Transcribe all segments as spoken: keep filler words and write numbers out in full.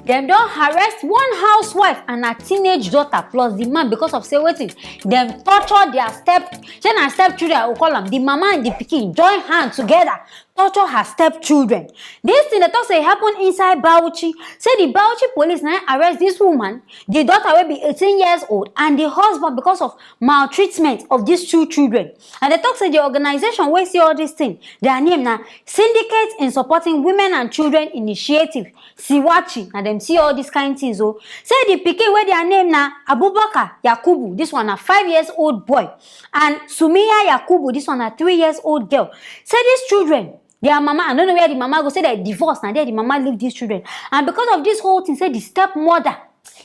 Dem don arrest one housewife and her teenage daughter plus the man because of say wetin, dem torture their step, shey na step children I go call am, the mama and the pikin join hand together torture her step children. This thing dem talk say e happen inside Bauchi, say the Bauchi police na im arrest this woman, the daughter wey be eighteen years old and the husband because of maltreatment of these two children. And dem talk say the organization wey see all this thing, their name na Syndicate in Supporting Women and Children Initiative, Siwachi, na dem see all these kind things o. Say the pikin wey their name na Abubakar Yakubu, this one na five years old boy, and Sumiya Yakubu, this one na three years old girl. Say these children, their mama, I no know where the mama go, say dem divorce, na there the mama leave these children. And because of this whole thing, say the stepmother,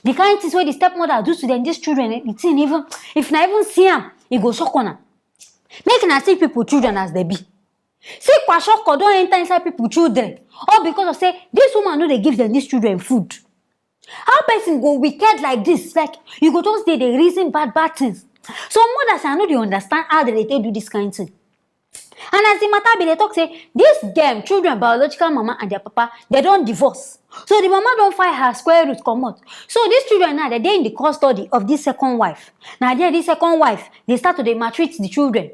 the kind things wey the stepmother do to dem, these children, eh, the thing even, if na even see am, e go shock una. Make una see people children as dem be. See kwashiorkor don enter inside people children, all because of say this woman no dey give dem, these children, food. How person go wicked like this? Like, you go just dey dey reason bad bad things. Some mothers, I no dey understand how dem dey take do this kind thing. And as the matter be, dem talk say this dem children biological mama and their papa, dem don divorce. So the mama don find her square root comot. So these children now, dem dey in the custody of this second wife. Na there this second wife dey start to dey maltreat the children.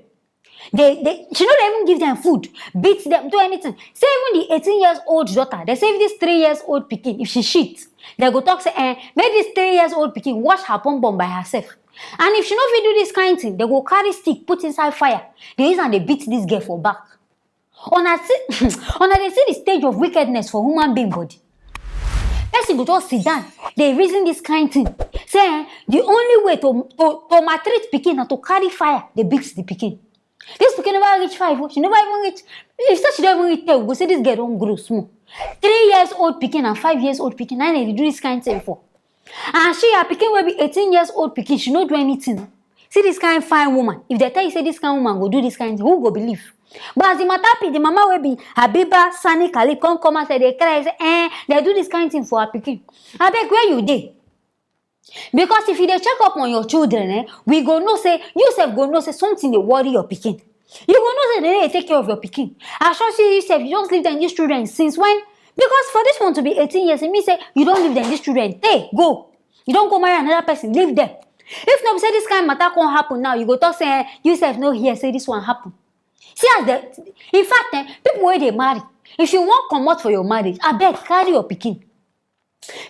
They, they, she no dey even give them food, beat them, do anything. Say even the eighteen years old daughter, dem say if this three years old pikin, if she shit, dem go talk say, eh, make this three years old pikin wash her pom pom by herself. And if she no fit do this kind thing, dem go carry stick put inside fire, dey use am dey beat this girl for back. Una see, una dey see the stage of wickedness for human being body? Person go just sit down, dey reason this kind thing. Say, eh, the only way to, to, to maltreat pikin na to carry fire dey beat the pikin. This pikin never reach five o, she never even reach, if say she don even reach ten, we go say this girl don grow small. Three years old pikin and five years old pikin, na im dem dey do this kind thing for. And she, her pikin wey be eighteen years old pikin, she no do anything. See this kind fine woman. If dem tell you say this kind woman go do this kind thing, who go believe? But as the matter be, the mama wey be Habiba Sani Khalid come come outside dey cry say, eh, dem do this kind thing for her pikin. Abeg, where you dey? Because if you dey check up on your children, eh, we go know say, you sef go know say something dey worry your pikin. You go know say dem no dey take care of your pikin. I sure say you sef, you just leave dem, these children, since when? Because for this one to be eighteen years, e mean say you don leave dem, these children, tey go. You don go marry another person, leave dem. If no be say this kind matter come happen now, you go talk say, eh, you sef no hear say this one happen. See as dem, in fact, eh, people wey dey marry, if you wan comot for your marriage, abeg carry your pikin.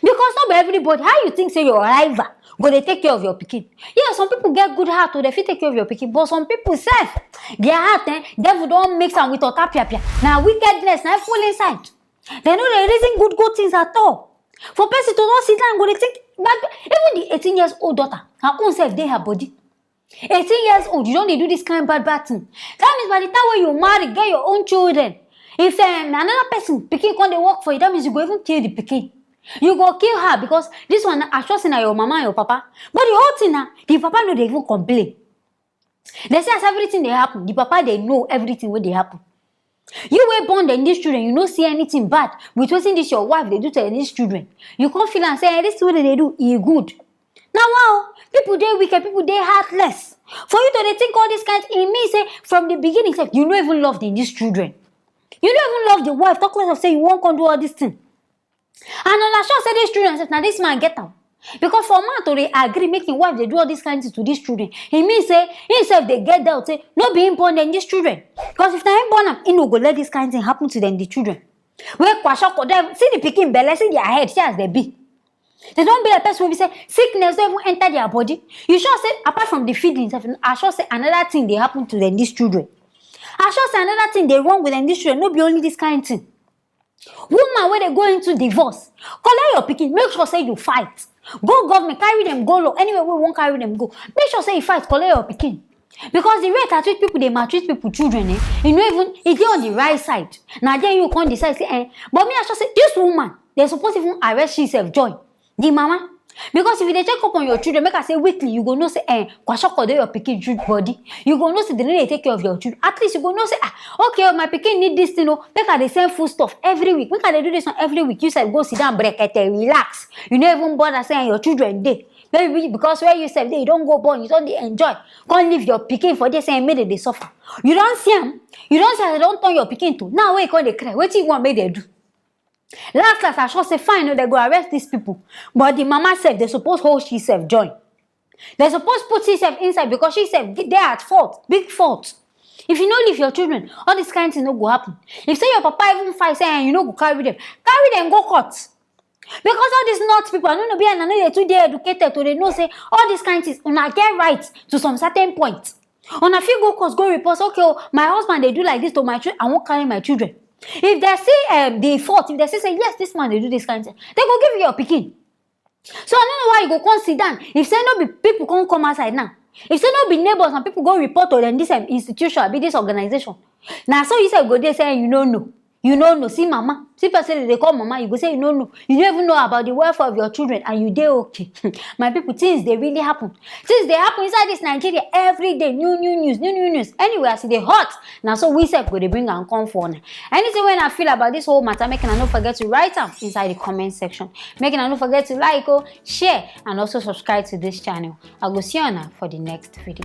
Because no be everybody, how you think say your rival go dey take care of your pikin? Yes, some people get good heart o, dem fit take care of your pikin, but some people sef, their heart, eh, devil don mix am with otapiapia. Na wickedness na full inside. Dem no dey reason good good things at all. For person to just sit down go dey think bad, even the eighteen years old daughter, her own sef dey her body. Eighteen years old, you don dey do this kind bad bad thing. That means by the time wey you marry, get your own children, if, um, another person pikin come dey work for you, that means you go even kill the pikin. You go kill her because this one, I sure say na your mama and your papa. But the whole thing na, the papa no dey even complain. Dem say as everything dey happen, the papa dey know everything wey dey happen. You wey born dem, these children, you no see anything bad with wetin this your wife dey do to dem, these children. You come feel am say, eh, this thing wey dem dey do, e good. Na wa o, people dey wicked, people dey heartless. For you to dey think all this kind, e mean say from the beginning sef, you no even love dem, these children. You no even love the wife, talk less of say you wan come do all this thing. And una sure say this children sef, na this man get am? Because for man to dey agree make him wife dey do all this kind thing to these children, e mean say him sef dey get doubt say no be him born dem, these children. Because if na him born am, he no go let this kind thing happen to dem, the children. Wey kwashiorkor, dem see the pikin belle, see their head, see as dem be. Dem don be like person wey be say sickness don even enter their body. You sure say apart from the feeding sef, I sure say another thing dey happen to dem, these children. I sure say another thing dey wrong with dem, these children. No be only this kind thing. Woman wey dey go into divorce, collect your pikin, make sure say you fight. Go government, carry dem go law, anywhere wey you wan carry dem go. Make sure say you fight, collect your pikin. Because the rate at which people dey maltreat people children, eh, e no even, e dey on the right side. Na there you come decide say, eh, but me, I sure say this woman, dem suppose even arrest she sef join. The mama. Because if you dey check up on your children, make I say weekly, you go know say, eh, kwashiorkor dey your pikin children body. You go know say dem no dey take care of your children. At least you go know say, ah, okay o, my pikin need this thing o, make I dey send food stuff every week, make I dey do this one every week. You sef go sit down brekete, relax. You no even bother say, eh, your children dey. Maybe because where you sef dey, you don go born, you don dey enjoy. Come leave your pikin for there, say make dem dey suffer. You don see am? You don see as dem don turn your pikin to? Now wey you come dey cry, wetin you want make dem do? Last last, I sure say fine, no, they go arrest these people. But the mama sef, they suppose hold she sef join. They suppose put she sef inside because she sef dey at fault, big fault. If you no leave your children, all this kind thing no go happen. If say your papa even fight, say, "Eh, you no go carry them," carry them go court. Because all these north people, I no know, be and I know they too dey educated to they know say all these kind things, una get right to some certain point. Una fit go court, go report, "Okay, oh, my husband dey do like this to my children, I won't carry my children." If they see um, the fault, if they see say, "Yes, this man dey do this kind thing," they go give you your pikin. So I no know why you go come sit down. If say no be people come come outside now, if say no be neighbors and people go report to them this um, institution, be this organization. Now so you say go there say you no know. You no know. See mama. See person they call mama. You go say you no know. You don't even know about the welfare of your children and you dey okay. My people, things they really happen. Things they happen inside this Nigeria every day. New, new news, new, new news. Anyway, as they hot, now so we sef go they bring and come for now. Anything when I feel about this whole matter, make una no forget to write them inside the comment section. Make una no forget to like, oh, share, and also subscribe to this channel. I go see you now for the next video.